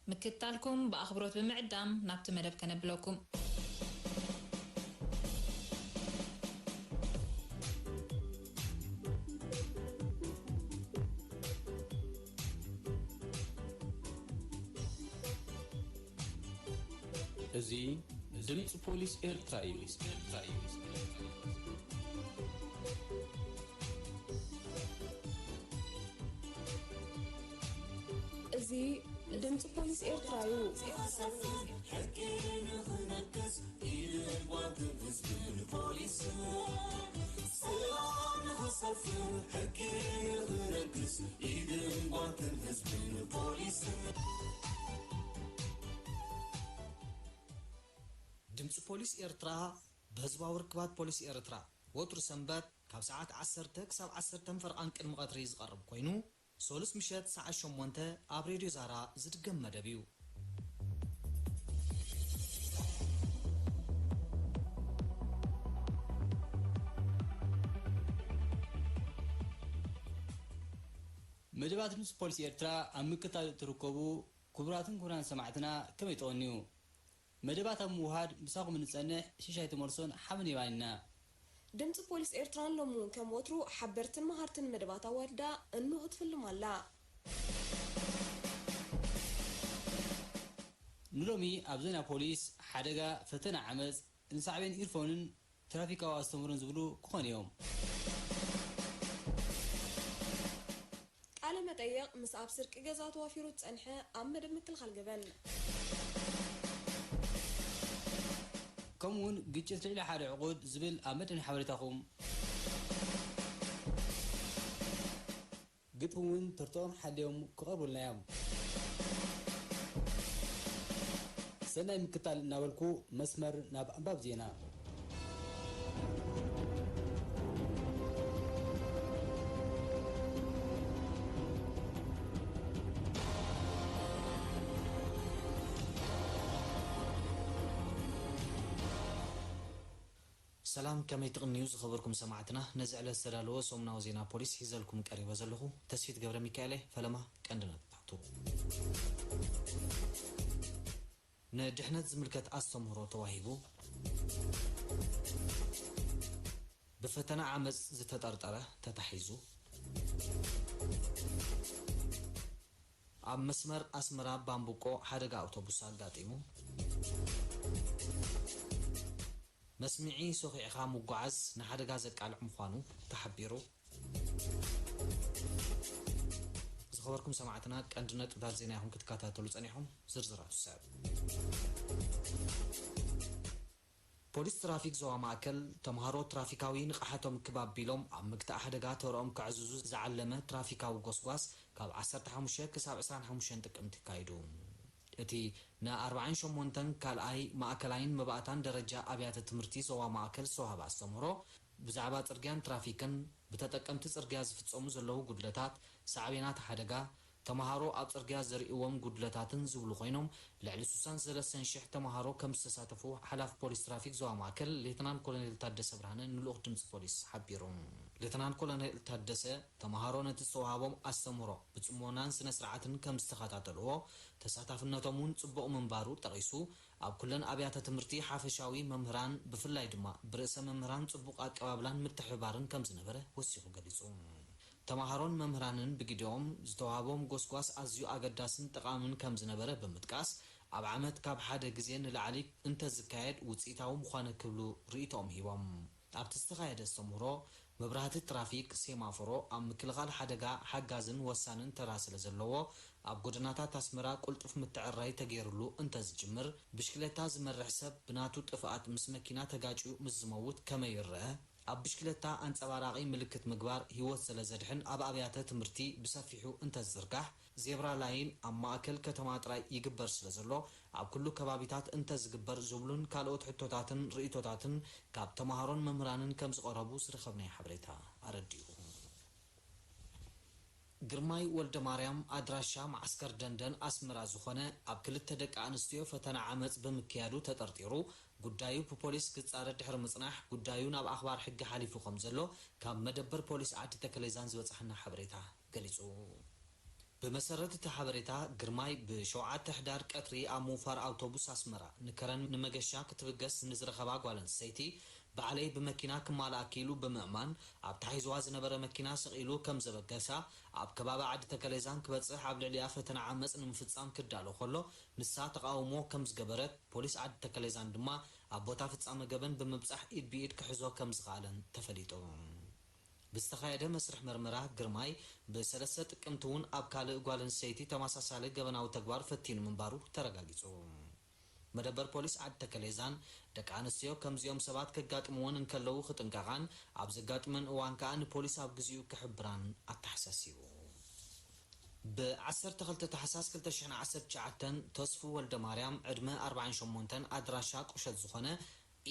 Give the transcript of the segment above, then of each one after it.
ምክትታልኩም ብኣኽብሮት ብምዕዳም ናብቲ መደብ ከነብለኩም። እዚ ድምፂ ፖሊስ ኤርትራ እዩ። እዚ ድምፂ ፖሊስ ኤርትራ እዩ። ሕጊ ንኽነግስ ኢድን ጓንትን ህዝብን ፖሊስን። ሰላም ንኽሰፍን ሕጊ ንኽነግስ ኢድን ጓንትን ህዝብን ፖሊስን። ድምፂ ፖሊስ ኤርትራ ብህዝባዊ ርክባት ፖሊስ ኤርትራ ወትሩ ሰንበት ካብ ሰዓት ዓሰርተ ክሳብ ዓሰርተ ፈርቓን ቅድሚ ቀትሪ ዝቐርብ ኮይኑ፣ ሶሉስ ምሸት ሰዓት ሸሞንተ ኣብ ሬድዮ ዛራ ዝድገም መደብ እዩ። መደባት ድምፂ ፖሊስ ኤርትራ ኣብ ምክታል እትርከቡ ክቡራትን ክቡራን ሰማዕትና ከመይ ትቐንዩ? መደባት ኣብ ምውሃድ ምሳኹም እንጸንሕ ሽሻይ ተመልሶን ሓበን የባኒና። ድምፂ ፖሊስ ኤርትራን ሎሚ እውን ከም ወትሩ ሓበርትን መሃርትን መደባት ኣዋዲዳ እንሆ ትፍልም ኣላ። ንሎሚ ኣብ ዜና ፖሊስ፣ ሓደጋ፣ ፈተና ዓመፅ፣ ንሳዕቤን ኢርፎንን ትራፊካዊ ኣስተምህሮን ዝብሉ ክኾኑ እዮም። ቃለ መጠየቕ ምስ ኣብ ስርቂ ገዛ ተዋፊሩ ዝጸንሐ ኣብ መደብ ምክልኻል ገበን። ከምኡውን ግጭት ልዕሊ ሓደ ዕቑድ ዝብል ኣብ መደብ ሓበሬታኹም። ግጥሚ እውን ትርትኦን ሓልዮም ክቐርቡልና እዮም። ሰናይ ምክታል እናበልኩ መስመር ናብ ኣንባብ ዜና። ሰላም፣ ከመይ ትቕንዩ ዝኸበርኩም ሰማዕትና? ነዚ ዕለት ዝተዳለወ ሰሙናዊ ዜና ፖሊስ ሒዘልኩም ቀሪበ ዘለኹ ተስፊት ገብረ ሚካኤል እየ። ፈለማ ቀንዲ ነጥብታቱ። ንድሕነት ዝምልከት ኣስተምህሮ ተዋሂቡ። ብፈተና ዓመፅ ዝተጠርጠረ ተታሒዙ። ኣብ መስመር ኣስመራ ባምቡቆ ሓደጋ ኣውቶቡስ ኣጋጢሙ። መስምዒ ሶኺዕኻ ምጉዓዝ ንሓደጋ ዘቃልዕ ምዃኑ ተሓቢሩ። ዝኸበርኩም ሰማዕትና፣ ቀንዲ ነጥብታት ዜና ኢኹም ክትከታተሉ ጸኒሕኩም። ዝርዝራቱ ሰብ። ፖሊስ ትራፊክ ዞባ ማእከል፣ ተምሃሮ ትራፊካዊ ንቕሓቶም ክብ ኣቢሎም ኣብ ምግታእ ሓደጋ ተርኦም ከዕዝዙ ዝዓለመ ትራፊካዊ ጎስጓስ ካብ ዓሰርተ ሓሙሽተ ክሳብ ዕስራን ሓሙሽተን ጥቅምቲ ኣካይዱ። እቲ ንኣርባዓን ሸሞንተን ካልኣይ ማእከላይን መባእታን ደረጃ ኣብያተ ትምህርቲ ዞባ ማእከል ዝተዋህበ ኣስተምህሮ፣ ብዛዕባ ጽርግያን ትራፊክን፣ ብተጠቀምቲ ጽርግያ ዝፍጸሙ ዘለዉ ጉድለታት፣ ሳዕቤናት ሓደጋ፣ ተምሃሮ ኣብ ጽርግያ ዘርእይዎም ጉድለታትን ዝብሉ ኮይኖም፣ ልዕሊ ስሳን ሰለስተን ሽሕ ተምሃሮ ከም ዝተሳተፉ ሓላፊ ፖሊስ ትራፊክ ዞባ ማእከል ሌተናል ኮሎኔል ታደሰ ብርሃነ ንልኡኽ ድምጺ ፖሊስ ሓቢሩ። ሌተናል ኮሎኔል ታደሰ፣ ተምሃሮ ነቲ ዝተዋህቦም ኣስተምህሮ ብጽሞናን ስነ ስርዓትን ከም ዝተኸታተልዎ፣ ተሳታፍነቶም እውን ጽቡቕ ምንባሩ ጠቒሱ፣ ኣብ ኩለን ኣብያተ ትምህርቲ ሓፈሻዊ መምህራን ብፍላይ ድማ ብርእሰ መምህራን ጽቡቕ ኣቀባብላን ምትሕብባርን ከም ዝነበረ ወሲኹ ገሊጹ። ተምሃሮን መምህራንን ብግዲኦም ዝተዋህቦም ጎስጓስ ኣዝዩ ኣገዳስን ጠቓምን ከም ዝነበረ ብምጥቃስ፣ ኣብ ዓመት ካብ ሓደ ግዜ ንላዕሊ እንተዝካየድ ውጽኢታዊ ምዃነ ክብሉ ርእይቶኦም ሂቦም። ኣብቲ ዝተኻየደ ኣስተምህሮ፣ መብራህቲ ትራፊክ፣ ሴማፎሮ፣ ኣብ ምክልኻል ሓደጋ ሓጋዝን ወሳንን ተራ ስለ ዘለዎ፣ ኣብ ጎደናታት ኣስመራ ቅልጡፍ ምትዕርራይ ተገይርሉ እንተዝጅምር፣ ብሽክለታ ዝመርሕ ሰብ ብናቱ ጥፍኣት ምስ መኪና ተጋጭዩ ምስ ዝመውት ከመይ ይረአ? ኣብ ብሽክለታ ኣንጸባራቒ ምልክት ምግባር ህይወት ስለ ዘድሕን ኣብ ኣብያተ ትምህርቲ ብሰፊሑ እንተዝዝርጋሕ፣ ዜብራ ላይን ኣብ ማእከል ከተማ ጥራይ ይግበር ስለ ዘሎ፣ ኣብ ኩሉ ከባቢታት እንተዝግበር ዝብሉን ካልኦት ሕቶታትን ርእይቶታትን ካብ ተምሃሮን መምህራንን ከም ዝቐረቡ ዝረኸብናዮ ሓበሬታ ኣረዲኡ። ግርማይ ወልደማርያም፣ ኣድራሻ መዓስከር ደንደን ኣስመራ ዝኾነ፣ ኣብ ክልተ ደቂ ኣንስትዮ ፈተና ዓመጽ ብምክያዱ ተጠርጢሩ ጉዳዩ ብፖሊስ ክጻረ ድሕሪ ምጽናሕ፣ ጉዳዩ ናብ ኣኽባር ሕጊ ሓሊፉ ከም ዘሎ ካብ መደበር ፖሊስ ዓዲ ተከሌዛን ዝበጽሓና ሓበሬታ ገሊጹ። ብመሰረት እቲ ሓበሬታ፣ ግርማይ ብሸውዓተ ሕዳር ቀትሪ ኣብ ምውፋር ኣውቶቡስ ኣስመራ ንከረን ንመገሻ ክትብገስ ንዝረኸባ ጓል ኣንስተይቲ፣ "ባዕለይ ብመኪና ክማልኣ ክኢሉ" ብምእማን፣ ኣብ ተታሒዝዋ ዝነበረ መኪና ስቕ ኢሉ ከም ዘበገሳ፣ ኣብ ከባቢ ዓዲ ተከሌዛን ክበጽሕ ኣብ ልዕሊኣ ፈተና ዓመጽ ንምፍጻም ክዳሎ ከሎ፣ ንሳ ተቓውሞ ከም ዝገበረት፣ ፖሊስ ዓዲ ተከሌዛን ድማ ኣብ ቦታ ፍጻመ ገበን ብምብጻሕ ኢድ ብኢድ ክሕዞ ከም ዝኸኣለን ተፈሊጡ። ብዝተኻየደ መስርሕ መርመራ፣ ግርማይ ብ3 ጥቅምቲ እውን ኣብ ካልእ ጓል ኣንስተይቲ ተመሳሳሊ ገበናዊ ተግባር ፈቲኑ ምንባሩ ተረጋጊጹ። መደበር ፖሊስ ዓዲ ተከሌዛን፣ ደቂ ኣንስትዮ ከምዚኦም ሰባት ከጋጥምወን እንከለዉ ክጥንቀቓን ኣብ ዘጋጥመን እዋን ከኣ ንፖሊስ ኣብ ግዜኡ ክሕብራን ኣተሓሳሲቡ። ብ12 ታሕሳስ ክልተ ሽሕን ዓሰርተ ትሽዓተን፣ ተስፉ ወልደማርያም፣ ዕድመ ኣርባዓን ሸሞንተን፣ ኣድራሻ ቁሸት ዝኾነ፣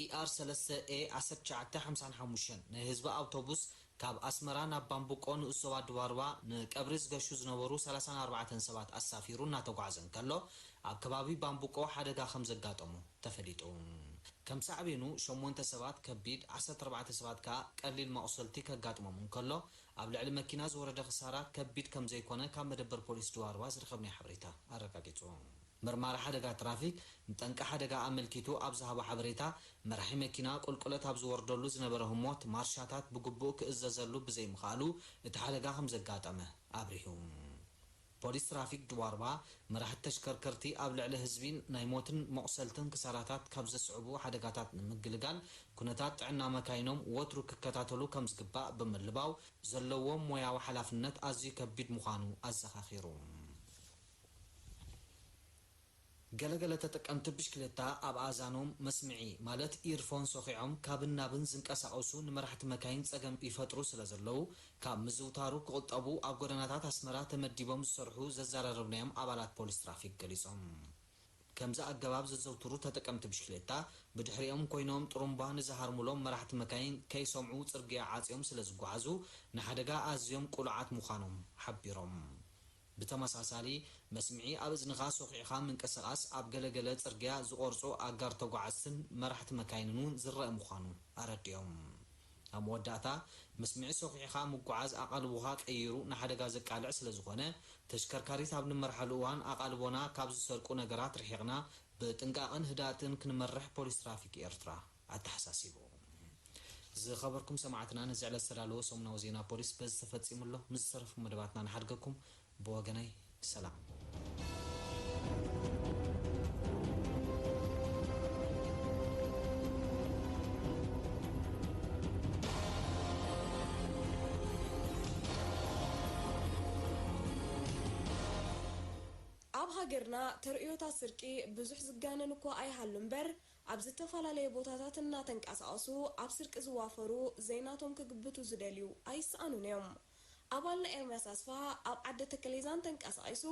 ኢ ኣር ሰለስተ ኤ ዓሰርተ ትሽዓተ ሓምሳን ሓሙሽተን፣ ናይ ህዝቢ ኣውቶቡስ ካብ ኣስመራ ናብ ባምቡቆ ንኡስ ዞባ ድባርባ ንቀብሪ ዝገሹ ዝነበሩ ሰላሳን ኣርባዕተን ሰባት ኣሳፊሩ እናተጓዕዘ እንከሎ፣ ኣብ ከባቢ ባምቡቆ ሓደጋ ከም ዘጋጠሞ ተፈሊጡ። ከም ሳዕቤኑ፣ ሸሞንተ ሰባት ከቢድ፣ ዓሰርተ ኣርባዕተ ሰባት ከኣ ቀሊል መቑሰልቲ ከጋጥሞም እንከሎ፣ ኣብ ልዕሊ መኪና ዝወረደ ክሳራ ከቢድ ከም ዘይኮነ ካብ መደበር ፖሊስ ድባርባ ዝረኸብናዮ ሓበሬታ ኣረጋጊጹ። መርማሪ ሓደጋ ትራፊክ፣ ንጠንቂ ሓደጋ ኣመልኪቱ ኣብ ዝሃቦ ሓበሬታ፣ መራሒ መኪና ቁልቁለት ኣብ ዝወርደሉ ዝነበረ ህሞት ማርሻታት ብግቡእ ክእዘዘሉ ብዘይምኽኣሉ እቲ ሓደጋ ከም ዘጋጠመ ኣብሪሁ። ፖሊስ ትራፊክ ድዋርባ፣ መራሕቲ ተሽከርከርቲ ኣብ ልዕሊ ህዝቢ ናይ ሞትን መቑሰልትን ክሳራታት ካብ ዘስዕቡ ሓደጋታት ንምግልጋል፣ ኩነታት ጥዕና መካይኖም ወትሩ ክከታተሉ ከም ዝግባእ ብምልባው፣ ዘለዎም ሞያዊ ሓላፍነት ኣዝዩ ከቢድ ምዃኑ ኣዘኻኺሩ። ገለገለ ተጠቀምቲ ብሽክሌታ ኣብ ኣእዛኖም መስምዒ ማለት ኢርፎን ሶኺዖም ካብን ናብን ዝንቀሳቐሱ ንመራሕቲ መካይን ጸገም ይፈጥሩ ስለ ዘለዉ፣ ካብ ምዝውታሩ ክቑጠቡ ኣብ ጎደናታት ኣስመራ ተመዲቦም ዝሰርሑ ዘዘራረብናዮም ኣባላት ፖሊስ ትራፊክ ገሊጾም። ከምዚ ኣገባብ ዘዘውትሩ ተጠቀምቲ ብሽክሌታ፣ ብድሕሪኦም ኮይኖም ጥሩምባ ንዝሃርሙሎም መራሕቲ መካይን ከይሰምዑ ጽርግያ ዓጽዮም ስለ ዝጓዓዙ፣ ንሓደጋ ኣዝዮም ቅሉዓት ምዃኖም ሓቢሮም። ብተመሳሳሊ፣ መስምዒ ኣብ እዝንኻ ሶኺዕኻ ምንቅስቓስ ኣብ ገለገለ ጽርግያ ዝቖርጹ ኣጋር ተጓዓዝትን መራሕቲ መካይንን እውን ዝረአ ምዃኑ ኣረዲኦም። ኣብ መወዳእታ፣ መስምዒ ሶኺዕኻ ምጉዓዝ ኣቓልቦኻ ቀይሩ ንሓደጋ ዘቃልዕ ስለ ዝኾነ፣ ተሽከርካሪት ኣብ ንመርሓሉ እዋን ኣቓልቦና ካብ ዝሰርቁ ነገራት ርሒቕና ብጥንቃቐን ህድኣትን ክንመርሕ ፖሊስ ትራፊክ ኤርትራ ኣተሓሳሲቡ። ዝኸበርኩም ሰማዕትና፣ ነዚ ዕለት ዝተዳለወ ሰሙናዊ ዜና ፖሊስ በዚ ተፈጺሙ ኣሎ። ምስ ዝተረፉ መደባትና ንሓድገኩም። ብወገነይ ሰላም። ኣብ ሃገርና ተርእዮታት ስርቂ ብዙሕ ዝጋነን እኳ ኣይሃሉ እምበር፣ ኣብ ዝተፈላለየ ቦታታት እናተንቀሳቐሱ ኣብ ስርቂ ዝዋፈሩ ዘይናቶም ክግብቱ ዝደልዩ ኣይሰኣኑን እዮም። ኣባልና ኤርምያስ ኣስፍሃ ኣብ ዓዲ ተከሌዛን ተንቀሳቒሱ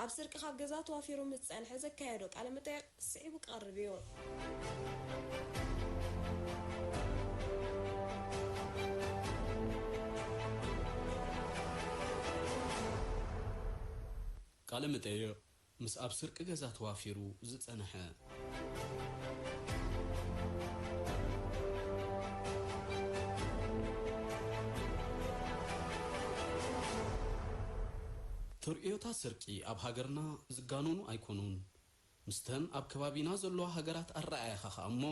ኣብ ስርቂ ካብ ገዛ ተዋፊሩ ምስ ጸንሐ ዘካየዶ ቃለ መጠይቕ ስዒቡ ክቐርብ እዩ። ቃለ መጠይቕ ምስ ኣብ ስርቂ ገዛ ተዋፊሩ ዝጸንሐ። ተርእዮታት ስርቂ ኣብ ሃገርና ዝጋነኑ ኣይኮኑን። ምስተን ኣብ ከባቢና ዘለዋ ሃገራት ኣረኣእያኻ ኸኣ እሞ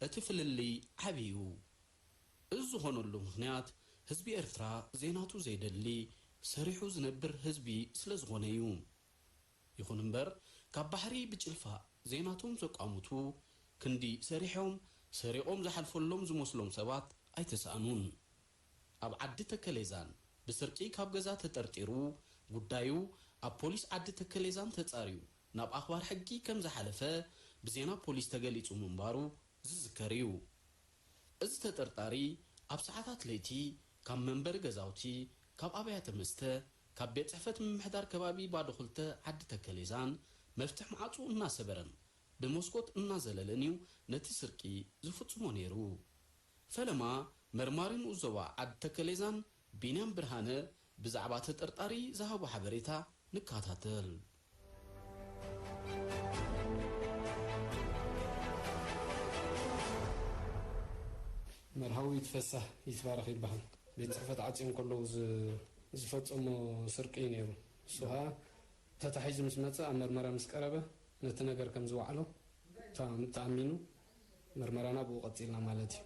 እቲ ፍልልይ ዓቢ እዩ። እዚ ዝኾነሉ ምኽንያት ህዝቢ ኤርትራ ዘይናቱ ዘይደሊ፣ ሰሪሑ ዝነብር ህዝቢ ስለ ዝኾነ እዩ። ይኹን እምበር፣ ካብ ባሕሪ ብጭልፋ ዘይናቶም ዘቋምቱ፣ ክንዲ ሰሪሖም፣ ሰሪቖም ዝሓልፈሎም ዝመስሎም ሰባት ኣይተሳእኑን። ኣብ ዓዲ ተከሌዛን ብስርቂ ካብ ገዛ ተጠርጢሩ፣ ጉዳዩ ኣብ ፖሊስ ዓዲ ተከሌዛን ተጻርዩ ናብ ኣኽባር ሕጊ ከም ዝሓለፈ ብዜና ፖሊስ ተገሊጹ ምንባሩ ዝዝከር እዩ። እዚ ተጠርጣሪ ኣብ ሰዓታት ለይቲ ካብ መንበሪ ገዛውቲ፣ ካብ ኣብያተ መስተ፣ ካብ ቤት ጽሕፈት ምምሕዳር ከባቢ ባዶ ክልተ ዓዲ ተከሌዛን መፍትሕ ማዕጾ እናሰበረን ብመስኮት እናዘለለን እዩ ነቲ ስርቂ ዝፍጽሞ ነይሩ። ፈለማ መርማሪ ንኡስ ዞባ ዓዲ ተከሌዛን ቢንያም ብርሃነ ብዛዕባ ተጠርጣሪ ዝሃቦ ሓበሬታ ንከታተል። መርሃዊ ይትፈሳህ ይትባረኽ ይበሃል። ቤት ጽሕፈት ዓጽዮም ከለዉ ዝ-፣ ዝፈጸሞ ስርቂ እዩ ነይሩ። እሱ ኸዓ ተታሒዙ ምስ መጸ፣ ኣብ መርመራ ምስ ቀረበ፣ ነቲ ነገር ከም ዝወዓሎ ተኣሚኑ፣ መርመራና ብኡ ቀጺልና ማለት እዩ።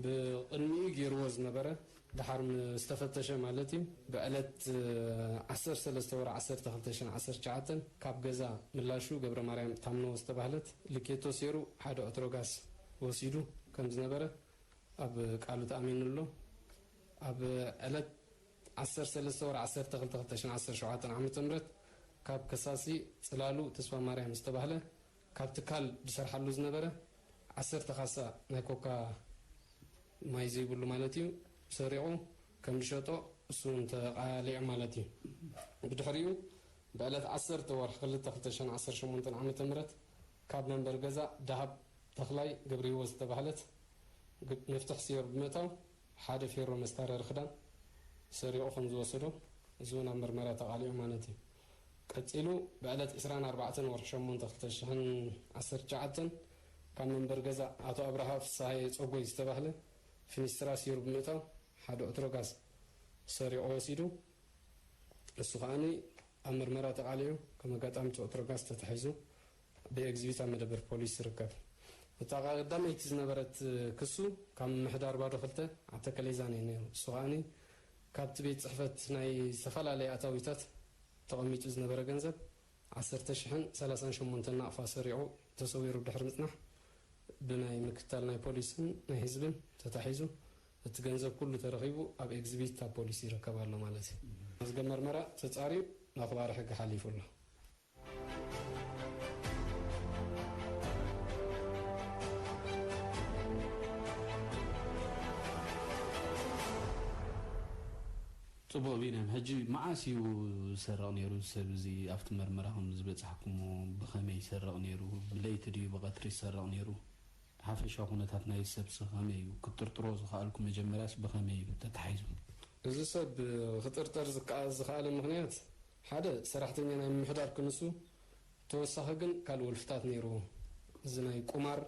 ብቕድሚኡ ገይርዎ ዝነበረ፣ ድሓር ምስ ተፈተሸ ማለት እዩ፣ ብዕለት ዓሰርተ ሰለስተ ወርሒ ዓሰርተ ክልተ ሽሕን ዓሰርተ ትሽዓተን ካብ ገዛ ምላሹ፣ ገብረ ማርያም ታምነዎ ዝተባህለት ልኬቶ ሴሩ ሓደ ዕትሮ ጋዝ ወሲዱ ከም ዝነበረ ኣብ ቃሉ ተኣሚኑ ኣሎ። ኣብ ዕለት ዓሰርተ ሰለስተ ወርሒ ዓሰርተ ክልተ ክልተ ሽሕን ዓሰርተ ሸውዓተን ዓመተ ምህረት ካብ ከሳሲ ጽላሉ ተስፋ ማርያም ዝተባህለ ካብ ትካል ዝሰርሓሉ ዝነበረ ዓሰርተ ካሳ ናይ ኮካ ማይ ዘይብሉ ማለት እዩ ሰሪቑ ከም ዝሸጦ እሱ እውን ተቓሊዑ ማለት እዩ። ብድሕሪኡ ብዕለት ዓሰርተ ወርሒ ክልተ ክልተ ሽሕን ዓሰርተ ሸሞንተን ዓመተ ምህረት ካብ መንበሪ ገዛ ደሃብ ተኽላይ ገብረህይወት ዝተባህለት ግ-፣ መፍትሕ ሴሩ ብምእታው ሓደ ፌሮ መስታረሪ ክዳን ሰሪቑ ከም ዝወሰዶ እዚ እውን ኣብ መርመራ ተቓሊዑ ማለት እዩ። ቀጺሉ ብዕለት ዕስራን ኣርባዕተን ወርሒ ሸሞንተ ክልተ ሽሕን ዓሰርተ ትሽዓተን ካብ መንበሪ ገዛ ኣቶ ኣብርሃ ፍስሃየ ጸጎይ ዝተባህለ ፊኒስትራ ሴሩ ብምእታው ሓደ ዕትሮ ጋዝ ሰሪቑ ወሲዱ። እሱ ከዓኒ ኣብ መርመራ ተቓሊዑ ከም ኣጋጣሚ እቲ ዕትሮ ጋዝ ተታሒዙ ብኤግዚቢት ኣብ መደበር ፖሊስ ይርከብ። እታ ቀዳመይቲ ዝነበረት ክሱ ካብ ምምሕዳር ባዶ ክልተ ዓዲ ተከሌዛን እዩ ነይሩ። እሱ ከዓኒ ካብቲ ቤት ጽሕፈት ናይ ዝተፈላለየ ኣታዊታት ተቐሚጡ ዝነበረ ገንዘብ ዓሰርተ ሽሕን ሰላሳን ሸሞንተን ናቕፋ ሰሪቑ ተሰዊሩ ድሕሪ ምጽናሕ ብናይ ምክትታል ናይ ፖሊስን ናይ ህዝብን ተታሒዙ እቲ ገንዘብ ኩሉ ተረኺቡ ኣብ ኤግዚቢት ኣብ ፖሊስ ይርከብ ኣሎ ማለት እዩ። መዝገብ መርመራ ተጻርዩ ናብ ክባሪ ሕጊ ሓሊፉ ኣሎ። ጽቡቕ ቢንያም፣ ሕጂ መዓስ እዩ ዝሰርቕ ነይሩ እዚ ሰብ እዚ? ኣብቲ መርመራ ከም ዝበጻሕኩሞ ብኸመይ ይሰርቕ ነይሩ? ብለይቲ ድዩ ብቐትሪ ይሰርቕ ነይሩ? ሓፈሻዊ ኩነታት ናይዚ ሰብሲ ከመይ እዩ? ክትጥርጥሮ ዝኸኣልኩም መጀመርያስ ብኸመይ እዩ ተታሒዙ? እዚ ሰብ ክጥርጠር ዝከኣ-፣ ዝኸኣለ ምኽንያት ሓደ ሰራሕተኛ ናይ ምምሕዳር ክንሱ ተወሳኺ ግን ካልእ ወልፍታት ነይርዎ። እዚ ናይ ቁማር፣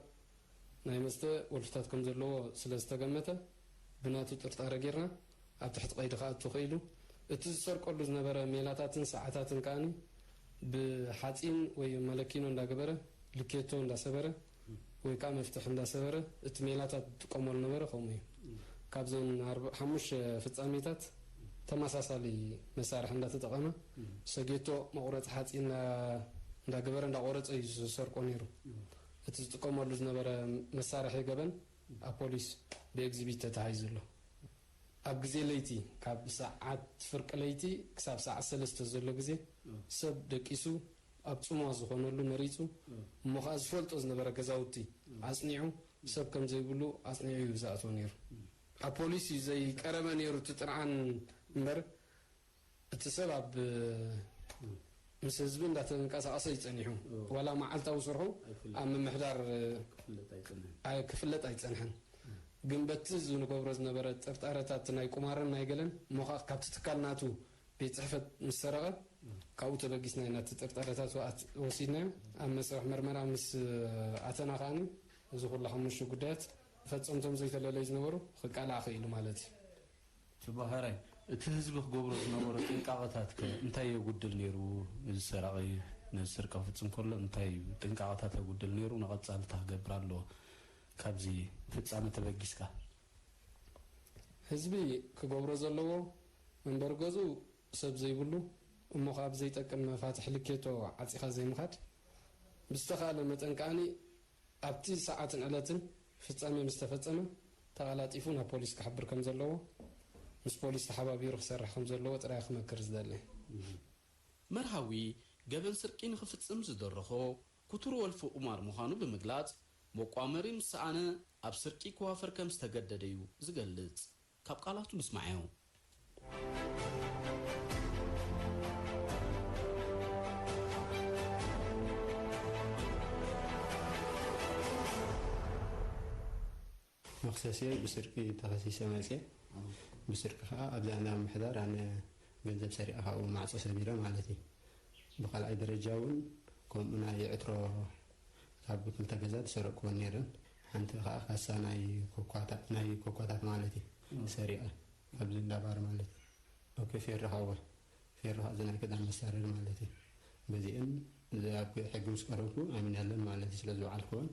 ናይ መስተ ወልፍታት ከም ዘለዎ ስለ ዝተገመተ፣ ብናቱ ጥርጣረ ጌርና ኣብ ትሕቲ ቀይዲ ክኣቱ ክኢሉ። እቲ ዝሰርቀሉ ዝነበረ ሜላታትን ሰዓታትን ከኣ ብሓጺን ወይ መለኪኖ እንዳገበረ፣ ልኬቶ እንዳሰበረ ወይ ከኣ መፍትሕ እንዳሰበረ፣ እቲ ሜላታት ዝጥቀመሉ ነበረ ከምኡ እዩ። ካብዘን ኣርብ-፣ ሓሙሽተ ፍጻሜታት ተመሳሳሊ መሳርሒ እንዳተጠቐመ፣ ሰጌቶ መቑረጺ ሓጺን እንዳ-፣ እንዳገበረ እንዳቖረጸ እዩ ዝሰርቆ ነይሩ። እቲ ዝጥቀመሉ ዝነበረ መሳርሒ ገበን ኣብ ፖሊስ ብኤግዚቢት ተታሒዙ ኣሎ። ኣብ ግዜ ለይቲ ካብ ሰዓት ፍርቂ ለይቲ ክሳብ ሰዓት ሰለስተ ዘሎ ግዜ ሰብ ደቂሱ ኣብ ጽምዋ ዝኾነሉ መሪጹ እሞ ኸኣ ዝፈልጦ ዝነበረ ገዛውቲ ኣጽኒዑ ሰብ ከም ዘይብሉ ኣጽኒዑ እዩ ዝኣትዎ ነይሩ። ኣብ ፖሊስ እዩ ዘይቀረበ ነይሩ እቲ ጥርዓን እምበር እቲ ሰብ ኣብ ምስ ህዝቢ እንዳተንቀሳቐሰ እዩ ጸኒሑ። ዋላ መዓልታዊ ስርሑ ኣብ ምምሕዳር ክፍለጥ ኣይጸንሐን። ግን በቲ ዝንገብሮ ዝነበረ ጥርጣረታት ናይ ቁማርን ናይ ገለን እሞ ኸኣ ካብቲ ትካል ናቱ ቤት ጽሕፈት ምስ ሰረቐ ካብኡ ተበጊስና ኢና እቲ ጥርጣረታት ወሲድናዮ። ኣብ መስርሕ መርመራ ምስ ኣተና ከኣ እዚ ኩሉ ሓሙሽተ ጉዳያት ፈጸምቶም ዘይተለለዩ ዝነበሩ ክቃላዕ ክኢሉ ማለት እዩ። ጽቡቕ ሕራይ፣ እቲ ህዝቢ ክገብሮ ዝነበሮ ጥንቃቐታት ከ እንታይ የጉድል ነይሩ? እዚ ሰራቒ ነዚ ስርቂ ክፍጽም ከሎ እንታይ እዩ ጥንቃቐታት የጉድል ነይሩ? ንቐጻሊ እንታይ ክገብር ኣለዎ? ካብዚ ፍጻመ ተበጊስካ። ህዝቢ ክገብሮ ዘለዎ መንበሪ ገዝኡ ሰብ ዘይብሉ እሞ ካብ ዘይጠቅም መፋትሕ ልኬቶ ዓጺኻ ዘይምኻድ ብዝተኻእለ መጠን ከኣ ኣብቲ ሰዓትን ዕለትን ፍጻሜ ምስ ተፈጸመ ተቐላጢፉ ናብ ፖሊስ ክሓብር ከም ዘለዎ ምስ ፖሊስ ተሓባቢሩ ክሰርሕ ከም ዘለዎ ጥራይ ክመክር ዝደሊ። መርሃዊ ገበን ስርቂ ንኽፍጽም ዝደረኾ ክቱር ወልፊ ቁማር ምዃኑ ብምግላጽ፣ መቋመሪ ምስ ሰኣነ ኣብ ስርቂ ክዋፈር ከም ዝተገደደ እዩ ዝገልጽ። ካብ ቃላቱ ንስማዓዮ። መኽሰስየይ ብስርቂ ተኸሲሰ መፅየ። ብስርቂ ከዓ ኣብዛ እንዳ ምምሕዳር ኣነ ገንዘብ ሰሪቐ ካብኡ ማዕፆ ሰቢረ ማለት እዩ። ብኻልኣይ ደረጃ እውን ከምኡ ናይ ዕትሮ ካብ ክልተ ገዛ ዝሰረቅኩወን ነይረን። ሓንቲ ከዓ ካሳ ናይ ኮኳታት፣ ናይ ኮኳታት ማለት እዩ፣ ሰሪቐ፣ ኣብዚ እንዳባር ማለት እዩ። ኦኬ፣ ፌሮ ከዓ፣ ፌሮ ከዓ እዚ ናይ ክዳን መሳርሒ ማለት እዩ። በዚአን፣ እዚ ኣብ ሕጊ ምስ ቀረብኩ ኣሚነለን ማለት እዩ፣ ስለ ዝወዓልኩወን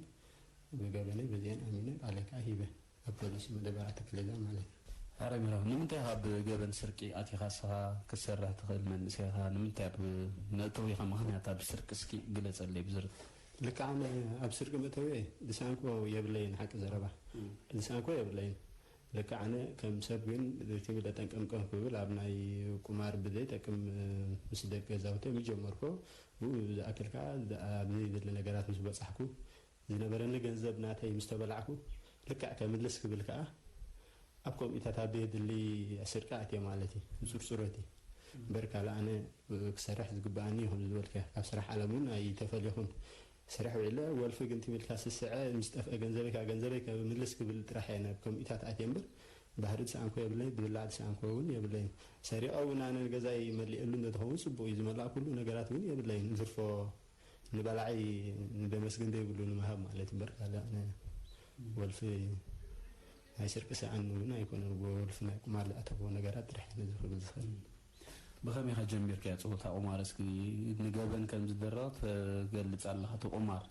ብገበነይ በዚአን ኣሚነ ቃለይ ከዓ ሂበ። ኣብ ፖሊስ መደበራት ክልል ማለት እዩ። ኣረ ሚራ፣ ንምንታይ ኢኻ ኣብ ገበን ስርቂ ኣቲኻ? ንስኻ ክትሰርሕ ትኽእል መንእሰይ ኢኻ። ንምንታይ ኣብ መእተዊኻ ምኽንያት ኣብ ስርቂ እስኪ ግለጸለይ ብዝርዝር። ልክዕ ኣነ ኣብ ስርቂ መእተዊ ዝሰኣንኩ የብለይን፣ ሓቂ ዘረባ ዝሰኣንኩ የብለይን። ልክዕ ኣነ ከም ሰብ ግን እቲ ብለ ጠንቀምቀም ክብል ኣብ ናይ ቁማር ብዘይጠቅም ምስ ደቂ ገዛውተይ ምስ ጀመርኩ፣ ብኡ ዝኣክል ከዓ ኣብዚ ዘለ ነገራት ምስ በጻሕኩ ዝነበረኒ ገንዘብ ናተይ ምስ ተበላዕኩ፣ ልክዕ ከምልስ ክብል ከኣ ኣብ ከምኡታት ኣብ ዘየድሊ ስርቂ ኣትየ ማለት እዩ። ንጹርጹረት እዩ። እምበር ካልእ ኣነ ክሰርሕ ዝግብኣኒ እዩ፣ ከም ዝበልከ ካብ ስራሕ ዓለም እውን ኣይተፈልኹን። ስራሕ ውዒለ ወልፊ ግን ትም ኢልካ ስስዐ ምስ ጠፍአ ገንዘበይ፣ ካብ ገንዘበይ ከምልስ ክብል ጥራሕ እየ ናብ ከምኡታት ኣትየ እምበር፣ ባህሪ ዝሰኣንኮ የብለይ፣ ዝብላዕ ዝሰኣንኮ እውን የብለይን። ሰሪቐ እውን ኣነ ንገዛይ መሊኤሉ እንተትኸውን ጽቡቕ እዩ። ዝመላእኩሉ ነገራት እውን የብለይን። ንትርፎ ንበላዒ ንደመስግን ዘይብሉ ንምሃብ ማለት እምበር ካልእ ኣነ ወልፊ ናይ ስርቂ ሰኣን እውን ኣይኮነን። ወልፊ ናይ ቁማር ዝኣተዎ ነገራት ጥራሕ እየ ነዚ ክብል ዝኽእል። ብኸመይ ኢኻ ጀሚርካያ ጸወታ ቁማር? እስኪ ንገበን ከም ዝደረቐ ትገልጽ ኣለኻ። እቲ ቁማር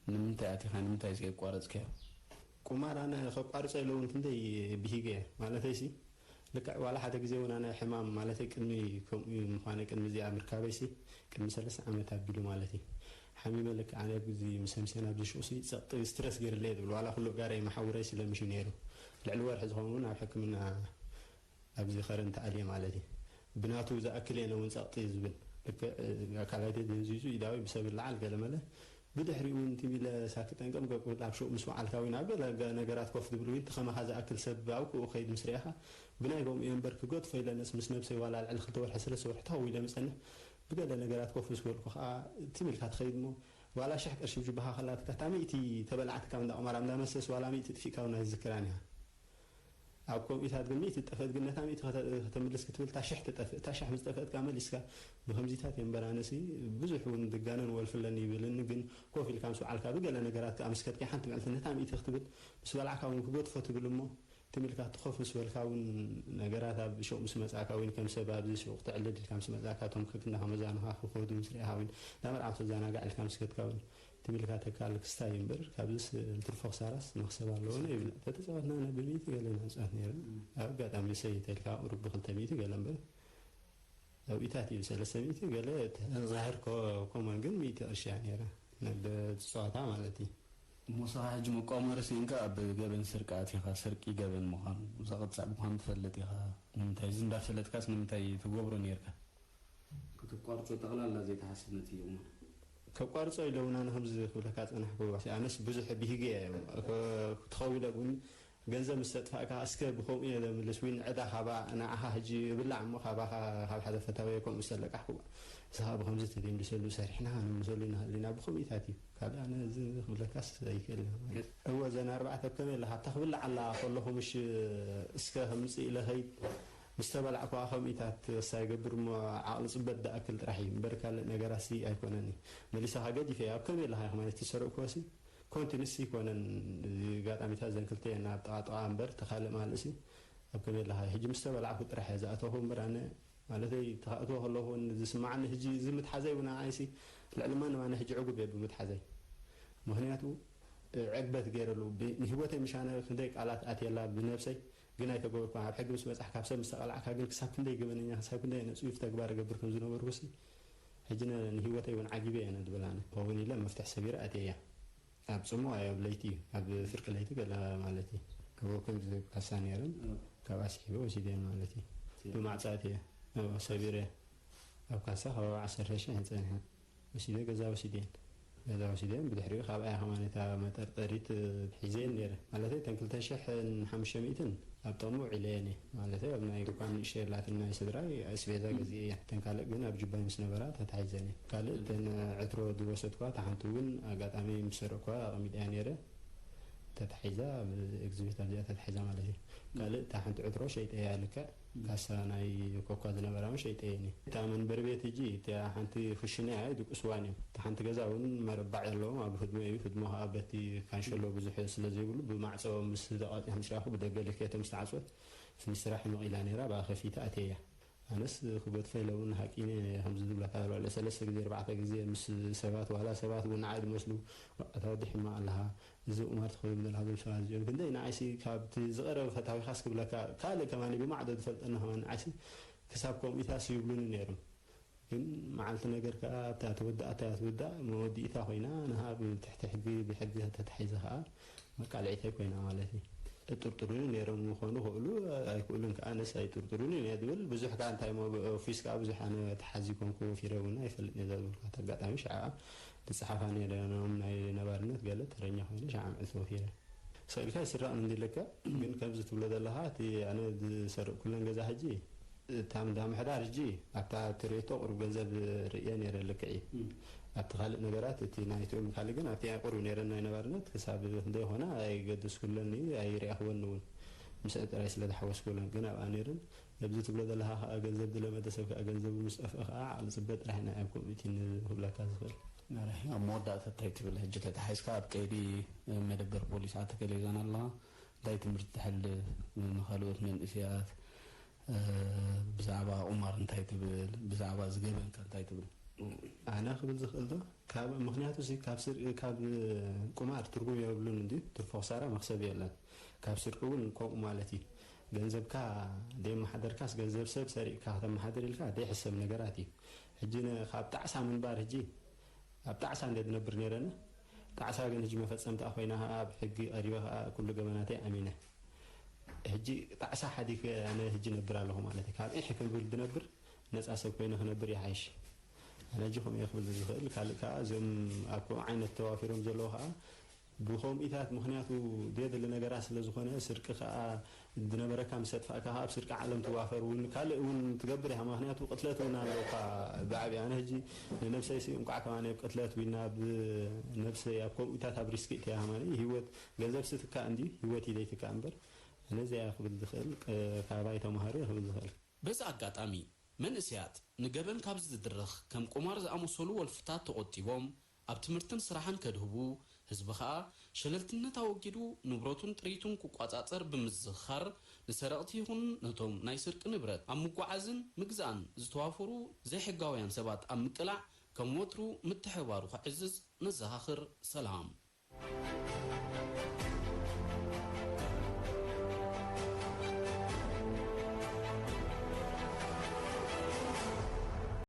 ንምንታይ ኣቲኻ? ንምንታይ ዘየቋረጽካዮ? ቁማር ኣነ ከቋርጾ ኢለ እውን ክንደይ ብሂገ እየ። ማለተይሲ ልክዕ ዋላ ሓደ ግዜ እውን ኣነ ሕማም ማለተይ ቅድሚ ከምኡ ምዃነ ቅድሚ እዚኣ ምርካበይሲ ቅድሚ ሰለስተ ዓመት ኣቢሉ ማለት እዩ። ሓሚመ ልክዕ ኣነ ኣብዚ ምስ ሰምሴን ኣብዚ ሽቑሲ ጸቕጢ ስትረስ ገይርለይ ዝብል ዋላ ኩሉ ጋረይ መሓውረይ ስለምሽ ነይሩ። ልዕሊ ወርሒ ዝኸውን እውን ኣብ ሕክምና ኣብዚ ከረን ተኣልየ ማለት እዩ። ብናቱ ዝኣክል እየ ነውን ጸቕጢ ዝብል። ልክዕ፣ እ፣ ኣካላተይ ደንዚዙ ኢዳዊ ብሰብ ይለዓል ገለመለ። ብድሕሪኡ እውን ትም ኢለ ሳክ ጠንቀም ገቁ ኣብ ሹቕ ምስ ወዓልካ እውን ኣብ ገለ ገ-፣ ነገራት ኮፍ ዝብል እውን እቲ ከማኻ ዝኣክል ሰብ ኣብ ክኡ ከይድ ምስ ርኣኻ ብናይ ከምኡ እየ እምበር ክገድፎ ኢለ ነስ ምስ ነብሰይ ዋላ ልዕሊ ክልተ ወርሒ ሰለስተ ወርሒ ተኸው ኢለ ምጸንሕ ብገለ ነገራት ኮፍ ምስ በልኩ ከዓ ትም ኢልካ ትኸይድ እሞ ዋላ ሽሕ ቅርሺ ብጅባኻ ከላትካ እታ ሚእቲ ተበላዕትካ እንዳ ቁማራ እንዳ መሰስ ዋላ ሚእቲ ጥፊእካ እውን ኣይዝክራን እያ። ኣብ ከምኡታት ግን ሚእቲ ጠፈት ግን ነታ ሚእቲ ከተ-፣ ከተምልስ ክትብል እታ ሽሕ ትጠፍእ። እታ ሽሕ ምስ ጠፈእትካ መሊስካ ብከምዚታት እየ እምበር ኣነሲ ብዙሕ እውን ድጋነን ወልፍለኒ ይብልን ግን ኮፍ ኢልካ ምስ ወዓልካ ብገለ ነገራት ከኣ ምስ ከድካ ሓንቲ መዕልቲ ነታ ሚእቲ ክትብል ምስ በላዕካ እውን ክገድፎ ትብል እሞ ትም ኢልካ እቲ ኮፍ ምስ በልካ እውን ነገራት ኣብ ሹቕ ምስ መጻእካ ወይ ከም ሰብ ኣብዚ ሹቕ ትዕልል ኢልካ ምስ መጻእካ እቶም ከክንዳ ከመዛንኻ ክኸዱ ምስ ርኢኻ እውን ናብ መርዓውቲ ዘናጋዕ ኢልካ ምስ ከድካ እውን ትም ኢልካ ተካል ክስታይ እምበር ካብዚስ እንትርፎ ክሳራስ መኽሰብ ኣለዎ ነው ይብል። ተተጻወትና ነ ብሚእቲ ገለ ኢና ንጻወት ነይረ። ኣብ ኣጋጣሚ ሰይተ ኢልካ ቁሩብ ብክልተ ሚእቲ ገለ እምበር ኣብኢታት እዩ ሰለስተ ሚእቲ ገለ ዛህር ኮ-፣ ኮመን ግን ሚእቲ ቅርሺ እያ ነይረ። ነብቲ ጸዋታ ማለት እዩ። እሞ ንስኻ ሕጂ መቋመሪ ስኢንካ ኣብ ገበን ስርቂ ኣቲኻ፣ ስርቂ ገበን ምዃኑ፣ ዘቕጻዕ ምዃኑ ትፈልጥ ኢኻ። ንምንታይ እዚ እንዳፈለጥካስ ንምንታይ ትገብሮ ነይርካ? ከተቋርጾ ጠቕላላ ዘይተሓስብ ነቲ ይቕመ። ከቋርጾ ኢለ እውን ኣነ ከምዚ ክብለካ ጸናሕኩ። ኣነስ ብዙሕ ብሂገ እየ። ከ-፣ ክትኸውን እውን ገንዘብ ምስ ተጥፋእካ እስከ ብኸምኡ እየ ዘምልስ፣ ወይ ንዕዳ ካባ ንዓኻ ሕጂ ይብላዕ እሞ ካባኻ ካብ ሓደ ፈታዊ ከምኡ ዝተለቃሕኩ። ንስኻ ብኸምዚ ተደምድሰሉ ሰሪሕና ክንምሰሉ ንኽእል ኢና። ብኸምኡታት እዩ። ካልእ ኣነ እዚ ክብለካስ ኣይክእልን። እወ፣ እዘን ኣርባዕተ ኣብ ከመይ ኣለኻ? ኣብታ ክብላዕ ኣላ ከለኹ ምሽ እስከ ከምጽእ ኢለ ኸይድ ምስ ተበላዕኩ ከምኡታት ክሳ ይገብር እሞ ዓቕሊ ጽበት ዝኣክል ጥራሕ እዩ እምበር ካልእ ነገራሲ ኣይኮነን እዩ። መሊሰኻ ገዲፈ ኣብ ከመይ ኣለኻ ኢኹም ማለት ዝሰረቕኩወሲ ኮንቲንስ ይኮነን። እዚ ኣጋጣሚታት ዘን ክልተ እየን ኣብ ጥቓ ጥቓ እምበር ተኻልእ ማልእሲ ኣብ ከመይ ኣለኻ ሕጂ ምስ ተበላዕኩ ጥራሕ እየ ዝኣተኹ እምበር ኣነ ማለተይ ተኻእትዎ ከለኹ እውን ዝስማዓኒ ሕጂ እዚ ምትሓዘይ እውን ንዓይሲ ልዕሊ ማንም ኣነ ሕጂ ዕጉብ እየ ብምትሓዘይ። ምኽንያቱ ዕግበት ገይረሉ ብ-፣ ንህይወተይ ምሻነ ክንደይ ቃላት ኣትየላ ብነብሰይ ግን ኣይተገበርኩ። ኣብ ሕጊ ምስ በጻሕ ካብ ሰብ ምስ ተቐላዕካ ግን ክሳብ ክንደይ ገበነኛ ክሳብ ክንደይ ነጽዩፍ ተግባር እገብር ከም ዝነበርኩሲ ሕጂ ነ-፣ ንህይወተይ እውን ዓጊበ እየ ነድብል ኣነ። ከውን ኢለ መፍትሕ ሰቢረ ኣትየ እያ። ኣብ ጽሙእ ኣይ ኣብ ለይቲ እዩ፣ ኣብ ፍርቂ ለይቲ ገለ ማለት እዩ። ክበኩም ዝካሳ ነይረን፣ እም። ካብኣ ስሒበ ወሲደን ማለት እዩ። እቲ ብማዕጻ ኣትየ፣ እዎ፣ ሰቢረ። ኣብ ካሳ ከባቢ ዓሰርተ ሺሕ ይጸንሐ። ወሲደ ገዛ ወሲደን። ገዛ ወሲደን፣ ብድሕሪኡ ካብኣ እያ ከማን እታ መጠርጠሪት፣ እ፣ ሒዘየን ነይረ። ማለተይ፣ እተን ክልተ ሽሕን ሓሙሽተ ሚእትን ኣብ ጥቕሚ ውዒለየን እየ። ማለተይ፣ ኣብ ናይ ድኳን ንእሽተይ ኣላትን ናይ ስድራይ ኣስቤዛ ገዚኤ እየ። እተን ካልእ ግን ኣብ ጁባይ ምስ ነበራ ተታሒዘን እየን። ካልእ እተን ዕትሮ ዝወሰድኳ፣ እታ ሓንቲ እውን ኣጋጣሚ ምስ ሰረቕኳ ኣቐሚጠያ ነይረ። ተታሒዛ፣ ኣብ ኤግዚቢት ኣብዚኣ ተታሒዛ ማለት እዩ። ካልእ እታ ሓንቲ ዕትሮ ሸይጠያ ልክዕ፣ ካሳ ናይ ኮኳ ዝነበራ እውን ሸይጠየኒ። እታ መንበሪ ቤት ሕጂ እታ ሓንቲ ክሽነ እያ፣ ድቁስዋን እዩ። እታ ሓንቲ ገዛ እውን መረባዕ ኣለዎም፣ ኣብ ህድሞ እዩ። ህድሞ ከዓ በቲ ካንሸሎ ብዙሕ ስለ ዘይብሉ ብማዕጾ ምስ ተቃጢ ምስ ረኣኹ ብደገ ልክየተ ምስ ተዓጽወት፣ ፍኒስትራ ሕምቕ ኢላ ነይራ፣ ብኣ ከፊታ ኣትየያ። ኣነስ ክገድፎ ኢለ እውን ሓቂ ነ-፣ ከምዚ ዝብለካ ዘሎ ልዕሊ ሰለስተ ግዜ ኣርባዕተ ግዜ ምስ ሰባት፣ ዋላ ሰባት እውን ንዓይ ዝመስሉ፣ "ኣታ ወዲ ሕማቕ ኣለኻ፣ እዚ ቁማር ትኸውን ዘለኻ፣ እዞም ሰባት እዚኦም ክንደይ ንዓይሲ ካብቲ ዝቐረበ ፈታዊኻስ ክብለካ፣ ካልእ ከማኒ ብማዕዶ ዝፈልጠና ከማኒ ንዓይሲ ክሳብ ከምኡታስ ይብሉኒ ነይሮም። ግን መዓልቲ ነገር ከኣ ኣብታ ትውዳእ፣ ኣብታ ትውዳእ መወዲኢታ ኮይና፣ ንሃ ብትሕቲ ሕጊ፣ ብሕጊ ተታሒዘ ከኣ መቃልዒተይ ኮይና ማለት እዩ። እጥርጥሩኒ ነይሮም ክኾኑ ክእሉ፣ ኣይክእሉን ከኣ ኣነስ ኣይጥርጥሩኒ እየ ዝብል። ብዙሕ ከኣ እንታይ እሞ ብኦፊስ ከኣ ብዙሕ ኣነ ተሓዚ ኮንኩ ወፊረ እውን ኣይፈልጥ ነዛ ዝብልካ ኣጋጣሚ ሽዓ ዝጸሓፋ ነይሮም ናይ ነባርነት ገለ ተረኛ ኮይነ ሽዓ ምዕልቲ ወፊረ። ስቕ ኢልካ ይስረቕ እንዲ ለካ፣ ግን ከምዚ ትብሎ ዘለኻ እቲ ኣነ ዝሰርቕ ኩለን ገዛ ሕጂ እታ እንዳ ምሕዳር ሕጂ ኣብታ ትርእቶ ቁሩብ ገንዘብ ርእየ ነይረ ልክዕ እዩ። ኣብቲ ካልእ ነገራት እቲ ናይትኦም ካልእ ግን ኣብቲ ቁሩብ ነይረን ናይ ነባርነት ክሳብ ክንደይ ይኾና ኣይገድስኩለኒ ኣይርኣኽወን እውን ምስአ ጥራይ ስለ ዝሓወስኩለን ግን ኣብኣ ነይረን። ነብዚ ትብሎ ዘለኻ ከኣ ገንዘብ ዝለመደ ሰብ ከኣ ገንዘቡ ምስ ጠፍአ ከኣ ዓቕሊ ጽበ ጥራሕ ኢና ኣብ ኮሚቴ ንክብለካ ዝኽእል። መራሒ፣ ኣብ መወዳእታ እንታይ ትብል? ሕጂ ተታሒዝካ ኣብ ቀይዲ መደበር ፖሊስ ኣተገሌዛን ኣለኻ። እንታይ ትምህርቲ ተሕልፍ ንኻልኦት መንእሰያት? እ፣ ብዛዕባ ቁማር እንታይ ትብል? ብዛዕባ ዝገበንካ እንታይ ትብል? ኣነ ክብል ዝኽእል ዶ? ካብ፣ ምኽንያቱ ሲ ካብ ስር-፣ ካብ ቁማር ትርጉም የብሉን እንዲ፣ ትርፎ ክሳራ መኽሰብ የለን። ካብ ስርቂ እውን ከምኡ ማለት እዩ። ገንዘብካ ደየመሓደርካስ ገንዘብ ሰብ ሰሪቕካ ከተመሓድር ኢልካ ደይሕሰብ ነገራት እዩ። ሕጂ ነ-፣ ካብ ጣዕሳ ምንባር ሕጂ ኣብ ጣዕሳ እንደ ዝነብር ነይረና። ጣዕሳ ግን ሕጂ መፈጸምታ ኮይና ከኣ ኣብ ሕጊ ቀሪበ ከኣ ኩሉ ገበናተይ ኣሚነ። ሕጂ ጣዕሳ ሓዲገ ኣነ ሕጂ ነብር ኣለኹ ማለት እዩ። ካብ ኢሕ ክብል ዝነብር ነጻ ሰብ ኮይነ ክነብር ይሓይሽ። ኣነ ሕጂ ከምኡ እየ ክብል ዝኽእል። ካልእ ከኣ እዞም ኣብ ከምኡ ዓይነት ተዋፊሮም ዘለዉ ከኣ ብኸምኡታት ምኽንያቱ ዘየድሊ ነገራት ስለ ዝኾነ ስርቂ ከኣ ዝነበረካ ምስ ኣጥፋእካ ከኣ ኣብ ስርቂ ዓለም ትዋፈር እውን ካልእ እውን ትገብር ኢኻ። ምኽንያቱ ቅትለት እውን ኣለውካ ብዓብይ። ኣነ ሕጂ ንነብሰይ ሲ እንቋዕ ከማን ኣብ ቅትለት ዊና ኣብ ነብሰይ ኣብ ከምኡታት ኣብ ሪስክ እትያ ከማን ህይወት ገንዘብ ስትካእ እንዲ ህይወት ይደይትካእ እምበር ኣነ እዚኣ ክብል ዝኽእል ቅ-፣ ካባይ ተማሃሩ እየ ክብል ዝኽእል። በዚ ኣጋጣሚ መንእሰያት ንገበን ካብ ዝድርኽ ከም ቁማር ዝኣመሰሉ ወልፍታት ተቖጢቦም ኣብ ትምህርትን ስራሕን ከድህቡ፣ ህዝቢ ኸኣ ሸለልትነት ኣወጊዱ ንብረቱን ጥሪቱን ክቋጻጸር ብምዝኽኻር፣ ንሰረቕቲ ይኹን ነቶም ናይ ስርቂ ንብረት ኣብ ምጉዓዝን ምግዛእን ዝተዋፈሩ ዘይሕጋውያን ሰባት ኣብ ምቅላዕ ከም ወትሩ ምትሕብባሩ ከዕዝዝ ነዘኻኽር። ሰላም።